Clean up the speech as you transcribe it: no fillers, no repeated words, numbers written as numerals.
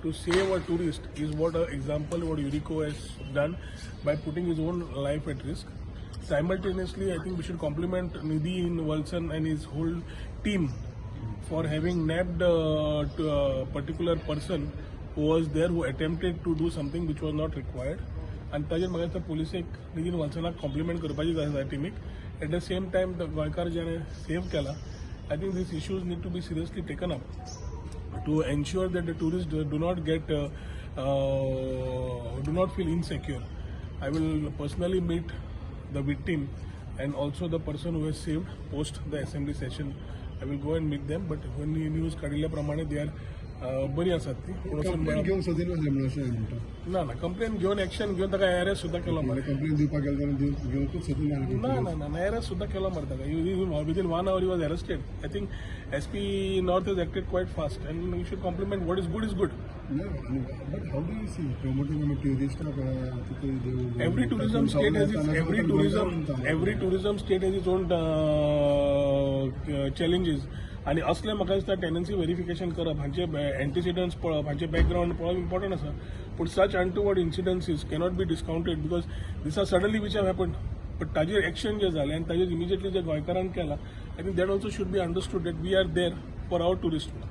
to save a tourist is what a example what Eurico has done by putting his own life at risk. Simultaneously, I think we should compliment Nidhin Valsan and his whole team for having nabbed to a particular person who was there, who attempted to do something which was not required. आनी ताजेर म्हाका दिसता पुलिसेक Nidhin वल्सनाक compliment करपाची जाय आसा टिमीक. Eight the same time गोंयकार जेणे सेव केला, I think these issues need to be seriously taken up to ensure that the tourists do not feel insecure. I will personally meet the victim and also the person who has saved post the assembly session. I will go and meet them. But when news काडिल्ल्या प्रमाणे they are बरी आसात ती. पूण वचून complain घेवंक सोदीन आसलें म्हणून अशें म्हणटा. ना ना, कंप्लेन घेवन, एक्शन घेवन ताका अरेस्ट सुद्दां केलो मरे. कंप्लेन दिवपाक गेले जाल्यार घेवंकूच सोदून. ना ना ना, अरेस्ट सुद्दां केलो मरे ताका. Within one hour he was arrested. I think SP North has acted quite fast and you should compliment. What is good is good. But how do you see promoting आमी ट्युरिस्टाक तितून? Every tourism state has its own challenges आणि असले म्हाका दिसता tenancy verification करप, हांचे एंटिसिडंट्स पळोवप, हांचे बॅकग्रावंड पळोवप इम्पॉर्टंट आसा. पूण सच untoward incidences cannot be discounted because these are suddenly which have happen. But ताजेर एक्शन जे जालें आनी ताजेर इमिजिएटली जे गोंयकारान केलां, I think that also should be understood that we are there for our tourist.